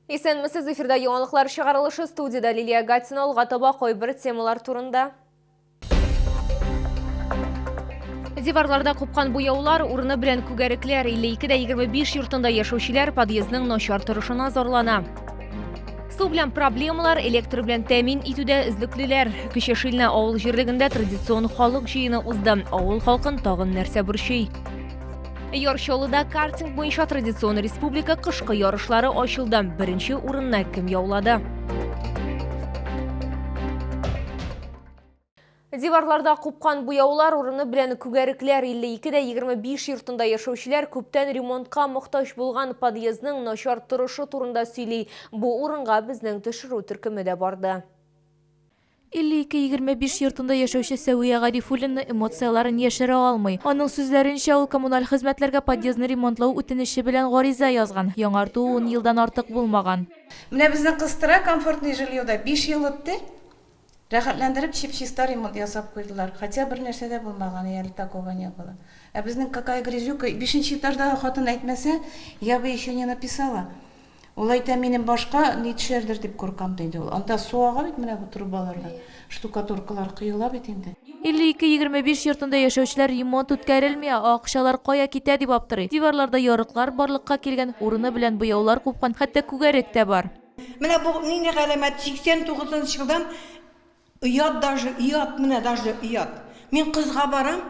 Исәнмесез, эфирда яңалыклар чыгарылышы студиядә Лилия Гатина алга таба кайбер темалар турында. Диварларда купкан буяулар, урыны белән күгәрекләр, 52 дә 25 йортында яшәүчеләр подъездның начар торышына зарлана. Су белән проблемалар, электр белән тәэмин итүдә өзлеклеләр. Кече Шилнә авыл җирлегендә традицион халык җыены узды. Авыл халкын тагын нәрсә борчый? Яр Чаллыда картинг буенча традицион республика кышкы ярышлары ачылды. Беренче урынны кем яулады? Диварларда купкан буяулар урыны белән күгәрекләр 52 дә 25 йортында яшәүчеләр күптән ремонтка мохтаҗ булган подъездның начар торышы турында сөйли. Бу урынга безнең төшерү төркеме дә барды. 52-25 йортында яшәүче Сәвия Гарифуллина эмоцияләрен яшерә алмый. Аның сүзләренчә, ул коммуналь хезмәтләргә подъездны ремонтлау үтенече белән гариза язган. Яңарту ун елдан артык булмаган. Менә безнең кыз тора комфортный жильеда, биш ел үтте, рәхәтләндереп чип-чиста ремонт ясап куйдылар, хотя бер нәрсә дә булмаган, и әле такого не было. Ә безнең какая грязюка, бишенче этаждагы хатын әйтмәсә, я бы еще не написала. Ул әйтә, минем башка ни төшәрдер дип куркам, диде ул. Анда су ага бит менә бу трубаларда. Штукатуркалар коела бит инде. 52-25 йортында яшәүчеләр ремонт үткәрелми, ә акчалар кая китә дип аптырый. Диварларда ярыклар барлыкка килгән, урыны белән буяулар купкан, хәтта күгәрек тә бар. Менә бу нинди галәмәт, 89 нчы елдан Оят даже, оят менә даже оят. Мин кызга барам,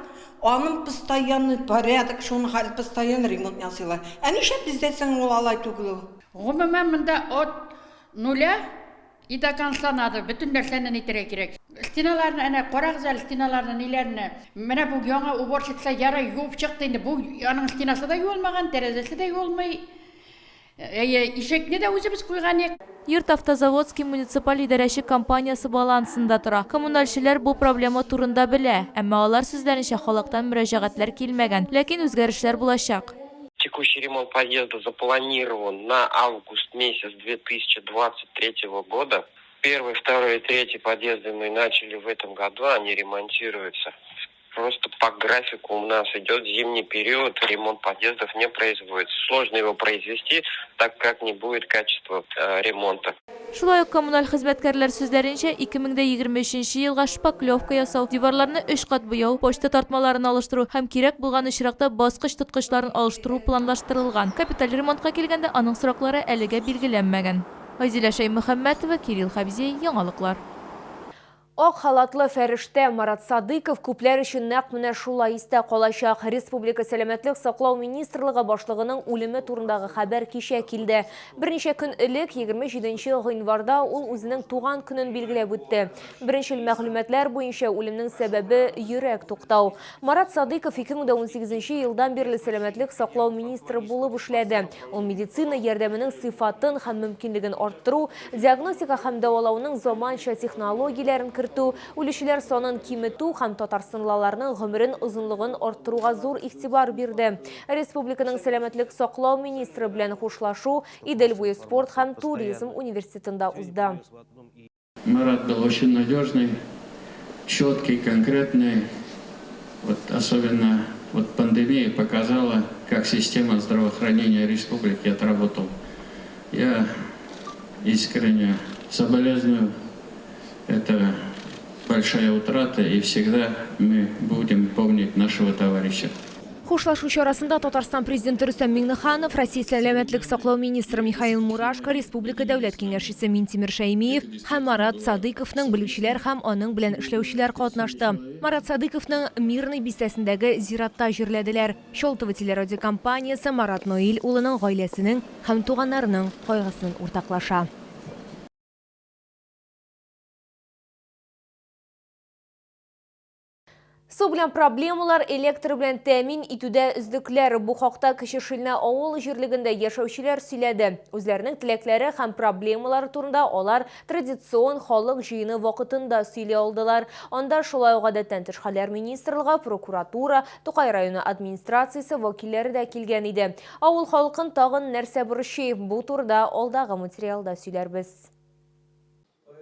аның постоянный порядок, шуның хәл постоянно ремонт ясыйлар. Ә нишләп бездә соң ул алай түгел ул? Гомумән, монда от нуля и до конца надо, бөтен нәрсәне нитәргә кирәк. Стеналарны, әнә, карагыз әле стеналарны, ниләрне. Менә бу яңа уборщица ярый юып чыкты инде, бу аның стенасы да юылмаган, тәрәзәсе дә юылмый. Әйе, ишекне дә үзебез куйган идек. Йорт Автозаводский муниципаль идарәче компаниясе балансында тора. Коммунальчеләр бу проблема турында белә, әмма алар сүзләренчә, халыктан мөрәҗәгатьләр килмәгән. Ләкин үзгәрешләр булачак. Текущий ремонт подъезда запланирован на август месяц 2023 года. Первый, второй и третий подъезды мы начали в этом году, они ремонтируются. Просто по графику у нас идет зимний период, ремонт подъездов не производится. Сложно его произвести, так как не будет качества э, ремонта. Шулай ук коммуналь хезмәткәрләр сүзләренчә, 2023 нче елга шпаклевка ясау, диварларны өч кат буяу, почта тартмаларын алыштыру һәм кирәк булган очракта баскыч тоткычларын алыштыру планлаштырылган. Капиталь ремонтка килгәндә, аның сроклары әлегә билгеләнмәгән. Айзилә Шәймөхәммәтова, Кирилл Хәбзиев, Яңалыклар. Ак халатлы фәрештә Марат Садыйков күпләр өчен нәкъ менә шулай истә калачак. Республика сәламәтлек саклау министрлыгы башлыгының үлеме турындагы хәбәр кичә килде. Берничә көн элек, 27 гыйнварда ул үзенең туган көнен билгеләп үтте. Беренчел мәгълүматлар буенча, үлемнең сәбәбе йөрәк туктау. Марат Садыйков 2018 елдан бирле сәламәтлек саклау министры булып эшләде. Ул медицина ярдәменең сыйфатын һәм мөмкинлеген арттыру, диагностика һәм дәвалауның заманча технологияләрен кертү, үлүчеләр санын киметү һәм татарстанлыларның гомерен озынлыгын арттыруга зур игътибар бирде. Республиканың сәламәтлек саклау министры белән хушлашу Идел буе спорт һәм туризм университетында узды. Марат был очень надежный, четкий, конкретный. Вот особенно вот пандемия показала, как система здравоохранения республики отработала. Я искренне соболезную. Это большая утрата, и всегда мы будем помнить нашего товарища. Хушлашу чарасында Татарстан Президенты Рөстәм Миңнеханов, Россия сәламәтлек саклау министры Михаил Мурашко, республика Дәүләт Киңәшчесе Минтимер Шәймиев һәм Марат Садыйковның белүчеләр һәм аның белән эшләүчеләр катнашты. Марат Садыйковның Мирный бистәсендәге зиратта җирләделәр. Чолтово телерадиокомпаниясе Марат Наил улының гаиләсенең һәм туганнарының кайгысын уртаклаша. Су белән проблемалар, электр белән тәэмин итүдә өзлекләр. Бу хакта Кече Шилнә авыл җирлегендә яшәүчеләр сөйләде. Үзләренең теләкләре һәм проблемалары турында алар традицион халык җыены вакытында сөйли алдылар. Анда шулай ук Гадәттән тыш хәлләр министрлыгы, прокуратура, Тукай районы администрациясе вәкилләре дә килгән иде. Авыл халкын тагын нәрсә борчый? Бу турыда алдагы материалда сөйләрбез.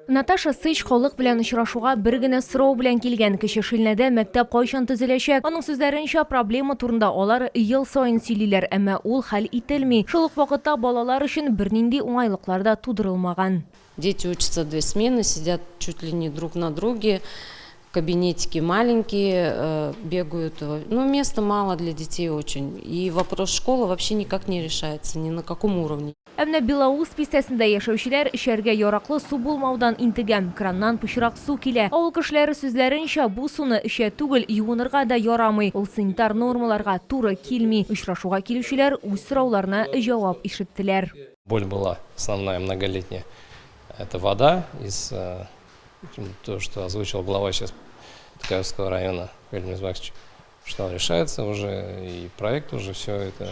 Наташа Сыч халык белән очрашуга бер генә сорау белән килгән, Кече Шилнәдә мәктәп кайчан төзеләчәк? Аның сүзләренчә, проблема турында алар ел саен сөйлиләр, әмма ул хәл ителми. Шул ук вакытта балалар өчен бернинди уңайлыклар да тудырылмаган. Дети учатся две смены, сидят чуть ли не друг на друге, кабинетики маленькие, бегают. Ну, места мало для детей очень. И вопрос школы вообще никак не решается, ни на каком уровне. Ә менә Белоус бистәсендә яшәүчеләр эчәргә яраклы су булмаудан интегә. Краннан пычрак су килә. Авыл кешеләре сүзләренчә, бу суны эчә түгел, юынырга да ярамый. Ул санитар нормаларга туры килми. Очрашуга килүчеләр үз сорауларына җавап ишеттеләр. Боль была основная многолетняя. Это вода из, то, что озвучил глава сейчас Тукаевского района Владимир Мизбахович, что решается уже, и проект уже все это.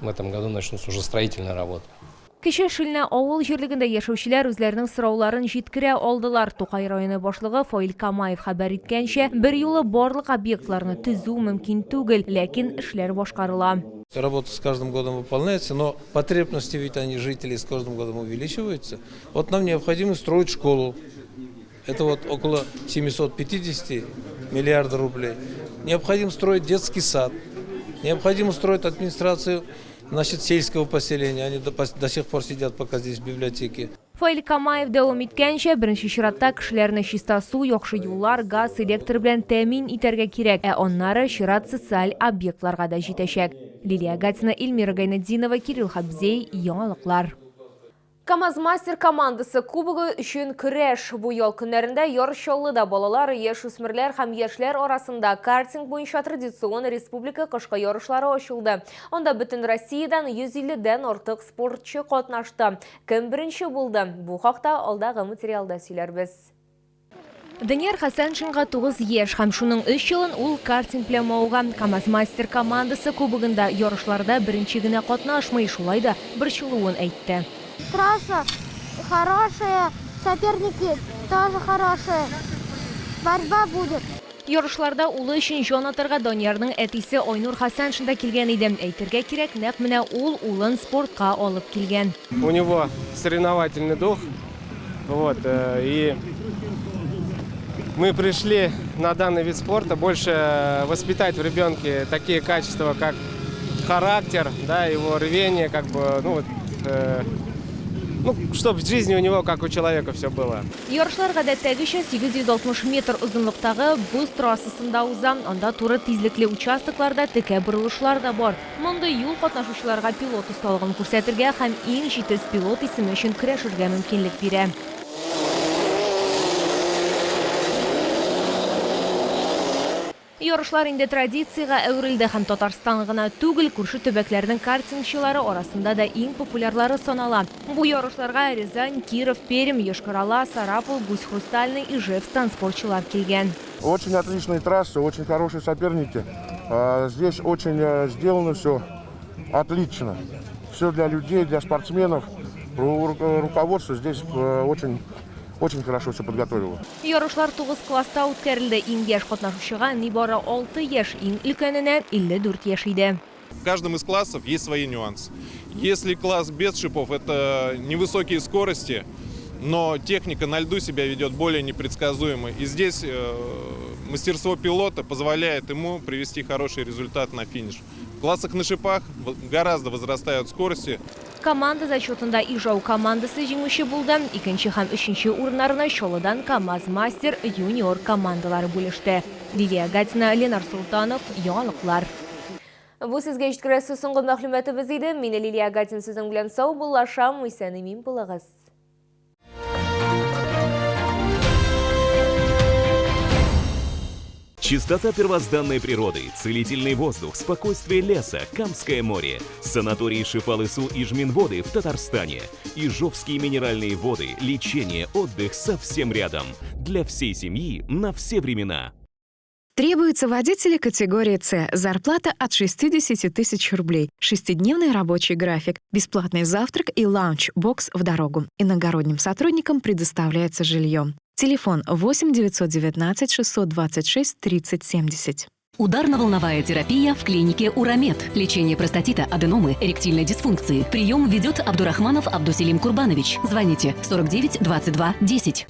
В этом году начнутся уже строительные работы. Кече Шилнә авыл җирлегендә яшәүчеләр үзләренең сорауларын җиткерә алдылар. Тукай районы башлыгы Фаил Камаев хәбәр иткәнчә, берьюлы барлык объектларны төзү мөмкин түгел, ләкин эшләр башкарыла. Работа с каждым годом выполняется, но потребности ведь они, жителей, с каждым годом увеличиваются. Вот нам необходимо строить школу. Это вот около 750 миллиардов рублей. Необходимо строить детский сад. Необходимо строить администрацию, значит, сельского поселения. Они до сих пор сидят пока здесь в библиотеке. Фаил Камаев дәвам иткәнчә, беренче чиратта кешеләрне чиста су, яхшы юллар, газ, электр белән тәэмин итәргә кирәк, ә аннары чират социаль объектларга да җитәчәк. Лилия Гатина, Эльмира Гайнетдинова, Кирилл Хабзей, Яңалыклар. КАМАЗ-мастер командасы кубогы өчен көрәш. Бу ял көннәрендә Яр Чаллыда балалар, яшүсмерләр һәм яшьләр арасында картинг буенча традицион республика кышкы ярышлары ачылды. Анда бөтен Россиядән 150 дән артык спортчы катнашты. Кем беренче булды? Бу хакта алдагы материалда сөйләрбез. Данияр Хәсәншинга 9 яшь һәм шуның өч елын ул картинг белән мавыга. КАМАЗ-мастер командасы кубогында ярышларда беренче генә катнашмый, шулай да борчылуын әйтте. Трасса хорошая, соперники тоже хорошие. Борьба будет. Ярышларда улы өчен җан атарга Даниярның әтисе Айнур Хәсәншин да килгән иде. Әйтергә кирәк, нәкъ менә ул улын спортка алып килгән. У него соревновательный дух. Вот, и мы пришли на данный вид спорта больше воспитать в ребенке такие качества, как характер, да, его рвение, как бы, ну, вот, ну, чтобы в жизни у него, как у человека, все было. Ярышлар гадәттәгечә 860 метр озынлыктагы боз трассасында уза. Анда туры тизлекле участокларда текә борылышлар да бар. Мондый юл катнашучыларга пилот осталыгын күрсәтергә һәм иң җитез пилот исеме өчен көрәшергә мөмкинлек бирә. Ярышлар инде традициягә әверелде һәм Татарстан гына түгел, күрше төбәкләрнең картингчылары арасында да иң популярлары санала. Бу ярышларга Рязань, Киров, Пермь, Йошкар-Ола, Сарапул, Гусь-Хрустальный, Ижевсктан спортчылар килгән. Очень отличные трассы, очень хорошие соперники. Здесь очень сделано все отлично. Все для людей, для спортсменов. Руководство здесь очень, очень хорошо все подготовило. Ярышлар 9 класста үткәрелде. Иң яшь катнашучыга нибары 6 яшь, иң өлкәненә 54 яшь иде. В каждом из классов есть свои нюансы. Если класс без шипов, это невысокие скорости, но техника на льду себя ведет более непредсказуемо. И здесь мастерство пилота позволяет ему привести хороший результат на финиш. В классах на шипах гораздо возрастают скорости. Команда зачетында Ижау командасы җиңүче булды. Икенче һәм өченче урыннарны Чаллыдан КАМАЗ-мастер юниор командалары бүлеште. Лилия Гатина, Ленар Султанов, Яңалыклар. Бу сезгә җиткерәсе соңгы мәгълүматыбыз иде. Мин Лилия Гатина сезнең белән саубуллашам. Исән-имин булыгыз. Чистота первозданной природы, целительный воздух, спокойствие леса, Камское море, санаторий Шифалысу и Жминводы в Татарстане, Ижовские минеральные воды, лечение, отдых совсем рядом. Для всей семьи на все времена. Требуются водители категории С. Зарплата от 60 тысяч рублей. Шестидневный рабочий график. Бесплатный завтрак и ланч-бокс в дорогу. Иногородним сотрудникам предоставляется жилье. Телефон 8 919 626 30 70. Ударно-волновая терапия в клинике Урамед. Лечение простатита, аденомы, эректильной дисфункции. Прием ведет Абдурахманов Абдуселим Курбанович. Звоните 49 22 10.